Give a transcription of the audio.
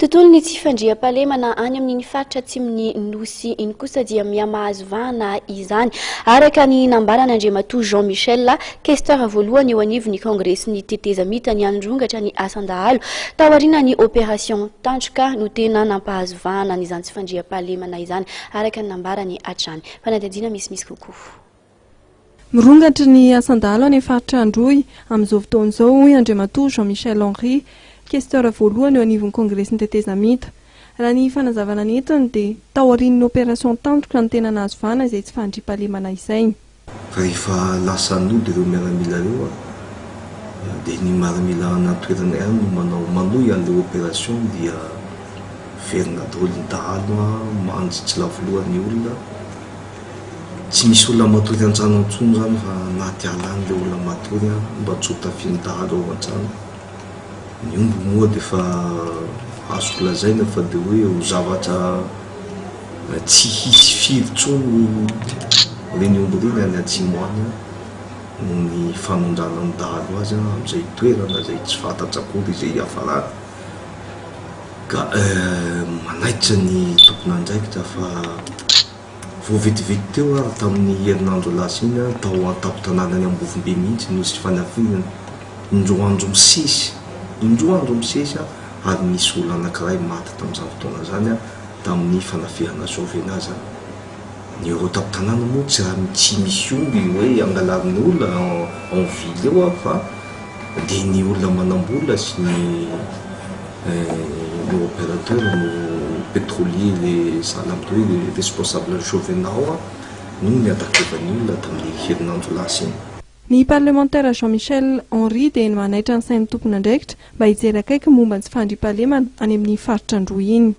Tontolon'ny tsy fandriampahalemana any amin'iny faritra atsimon'ny Nosy iny kosa dia mihamahazo vahana izany, araka ny nambaran'Andriamatoa Jean Michel, questeur voalohany eo anivon'ny Kongresin'ny tetezamita niandrongatra ny asan-dahalo taorian'ny Opération Tandroka no tena nampahazo vahana an'izany tsy fandriampahalemana izany, araka ny nambarany hatrany. Fanadihadiana misimisy kokoa. Mirongatra ny asan-dahalo any faritra Androy amin'izao fotoana izao, hoy Andriamatoa Jean Michel Henri, questeur voalohany eo anivon'ny Kongresin'ny tetezamita. Raha ny fanazavana nentiny dia taorian'ny opération Tandroka no tena nahazo vahana izay tsy fahandriampahalemana izay. Rehefa lasa nody ireo miaramila ireo dia ny miaramila any an-toerana ihany no manao manohy an'ilay opération dia miverina daholo ny dahalo, mandry tsy lavo loha ny olona. Tsy misy olona matory an-trano intsony izany fa anaty ala any ilay olona matory mba tsy ho tafihin'ny dahalo ao an-trano. Ny omby moa dia efa azoko lazaina fa dia hoe ho zavatra tsy hisy firy intsony ireny omby ireny any atsimo any noho ny fanondranan'ny dahalo azy amin'izay toerana izay tsy fantatra akory izay hiafarany. Ka manaitra ny tompon'andraikitra fa Vao vetivety teo ary tamin'ny herinandro lasa iny tao an-tampon-tanànan'i Ambovombe mihitsy no nisy fanafihana indroa andro misesy, indroa andro misesy ary nisy olona anankiray maty tamin'izany fotoana izany tamin'ny fanafihana Jovena izany. Ny eo an-tampon-tanàna moa tsy raha tsy misy omby hoe angalarin'ny olona en ville eo fa dia ny olona manam-bola sy ny ny opérateur no pétrolier le sahala amin'ireo hoe le responsable Jovena ao no niatakevany olona tamin'ny herinandro lasa iny. Ny parlemantera Jean Michel Henri dia manaitra ny sain'ny tompon'andraikitra mba hijery akaiky momba ny tsy fahandriampahalemana any amin'ny faritra Androy iny.